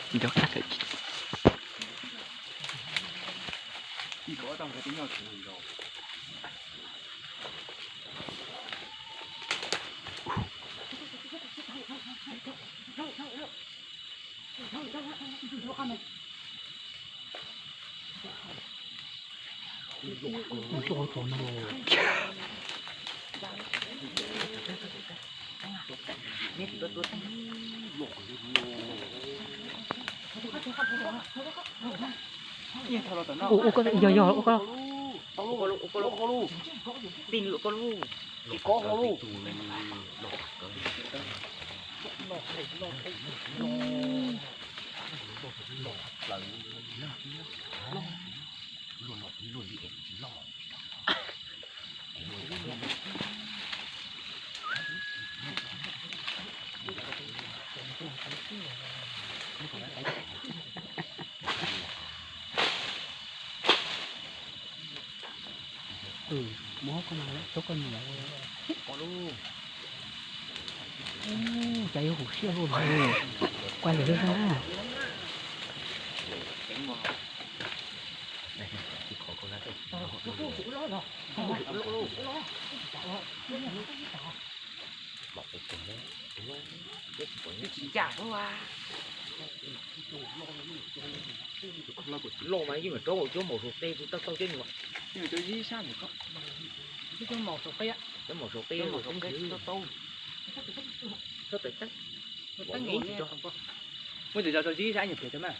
Cov kab thawm. Ua, ua koj, yog, yog, ua koj. Ua koj, ua koj, ua koj. Tij nws ua koj lauj. Tsis koj hau lauj. Muab koj no coj koj niam. Cas yuav hum siab luaj li. Quay lượt zog na. Loj mas yeej mam rov cuab maum saum qe, kuv tau tau cov nyuam. Cov maum saum qe, cov maum saum qe tau tau. Muab tus zos tso zib sab nyuag pliag tso mas.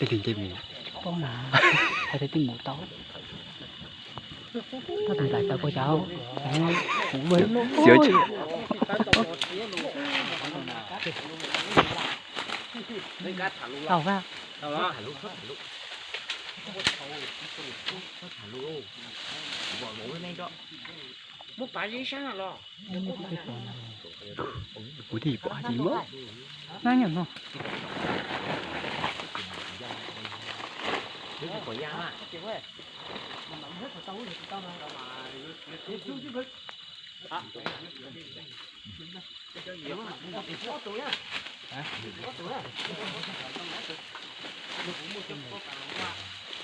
Ib tug nce mus, hais tias twb mus tau. Koj tus nplaim tawm puas yog? Xyov tsis tau. Muab pav zib sab no los. Kuv thiaj pom hais tias muab. Nab nyam no. Kuv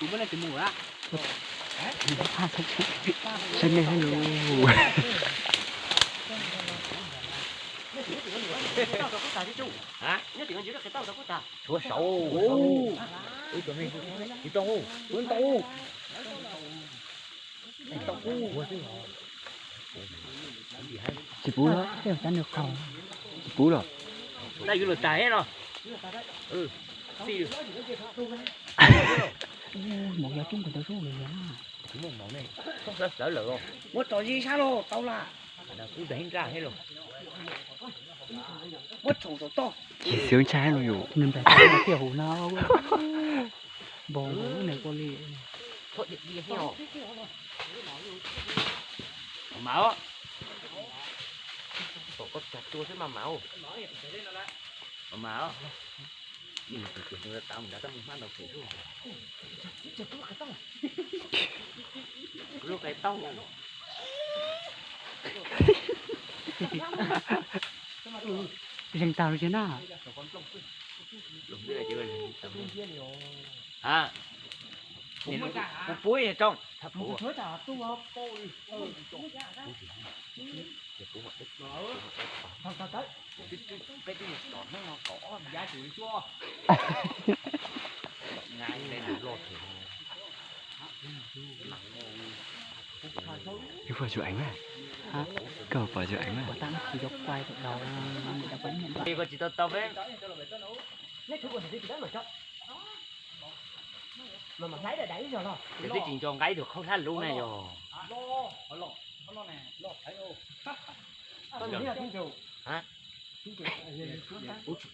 muab leej twg mus a? Saib nej hais lus. Tshuav saud. Tsis tau. Tsis pub los, cab nws qaug. Tsis pub los. Ntaj yuav luag tag no. Maum yog coob kawg ntawd sub li yog. Kuv muaj maum ne, txhob xav xav lawm os. Muab tso zib sab los tau las. Kuv tes nraj thiab los. Muab tsoom saum toj. Tsis xyov ntshai no yus. Nws nplaim thiaj hum no. Npog nws ua li. Txhob diam diam thiab os. Mas os. Tom koj cag tua xwb mas mas os. Mas mas os. Lub qe tauj. Zeeg tag los tsis na. Kuv pub rooj. Ib vuag tsuas eev na. Hả? Koj pom tsuas eev na. Ủa, tao nó chỉ cho quay đoạn đầu, mình đã quay đoạn. Ej, koj tsis tau tau peb. Ces twb tsis nco nqaib tus khaub hlab lub na yog. Hả? Kuv tsis